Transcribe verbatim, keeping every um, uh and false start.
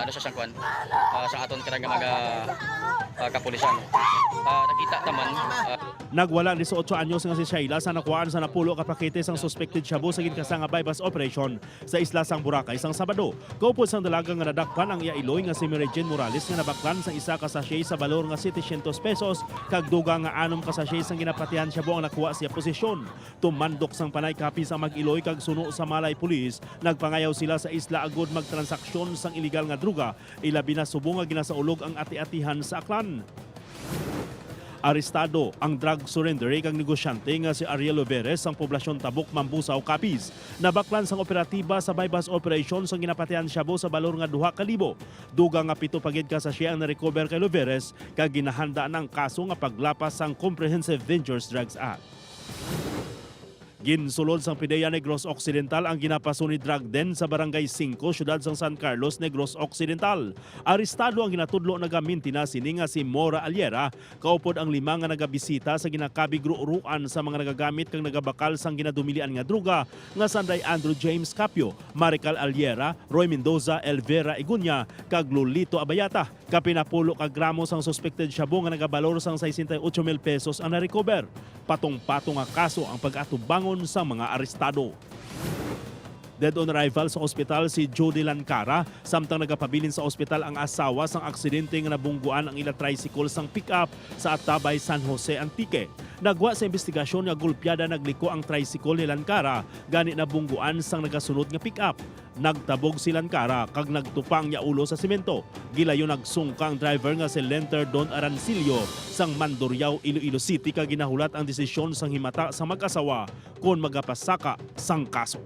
Ano sa siyang kwan? Ah, sa aton karang nga mga, ah, kapulisan. Ah, nakita ta man, ah, Nagwala disiotso anyos nga si Shayla sa nakuhaan sa napulo ka pakete sang suspected shabu sa ginkasa nga buy-bust operation sa isla sang Boracay sang Sabado. Kaupod sang dalaga nga nadakpan ang iya iloy nga si Mary Jane Morales nga nabaklan sang isa ka sachet sa balor nga setecientos pesos kag dugang nga anom ka sachet sang ginapatihan shabu ang nakuha sa iya posisyon. Tumandok sang panay kapis ang mag-iloy kag suno sa Malay Police, nagpangayaw sila sa isla agud magtransaksyon sang iligal nga droga, ilabi na subong nga ginasaulog ang ati-atihan sa Aklan. Arestado ang drug surrenderer kag negosyante nga si Ariel Loveres sang poblasyon Tabok, Mambusao, Capiz. Nabaklan sang operatiba sa buy-bust operation sang ginapatihan shabu sa balor nga duha ka libo. Dugang nga pito pa gid ka sachet ang na-recover kay Loveres kag ginahanda na ang kaso nga paglapas sang Comprehensive Dangerous Drugs Act. Ginsulod sang PDEA Negros Occidental ang ginapasunid drug den sa Barangay Singko, siyudad sang San Carlos, Negros Occidental. Arestado ang ginatudlo nagamintina sini nga si Mora Aliera, kaupod ang lima nga nagabisita sa ginakabig ruruan sa mga nagagamit kag nagabakal sang ginadumilian nga droga nga sanday Andrew James Capio, Marical Aliera, Roy Mendoza, Elvera Igunya, kag Lolito Abayata. Kapin napulo ka gramo sang suspected shabu nga nagabalor sang sesenta y ocho mil pesos ang na-recover. Patong-patong nga kaso ang pag-atubangon sang mga arestado. Dead on arrival sa ospital si Judy Lancara samtang nagapabilin sa ospital ang asawa sang aksidente nga nabungguan ang ila tricycle sang pick-up sa Atabay, San Jose, Antique. Nagwa sa imbestigasyon nga gulpiada nagliko ang tricycle ni Lancara, gani nabungguan sang nagasunod nga pick-up. Nagtabog si Lancara kag nagtupa ang iya ulo sa semento. Gilayon nagsungka ang driver nga si Lenter Don Arancillo sang Mandurriao, Iloilo City, kag ginahulat ang desisyon sang himata sa mag-asawa kon magapasaka sang kaso.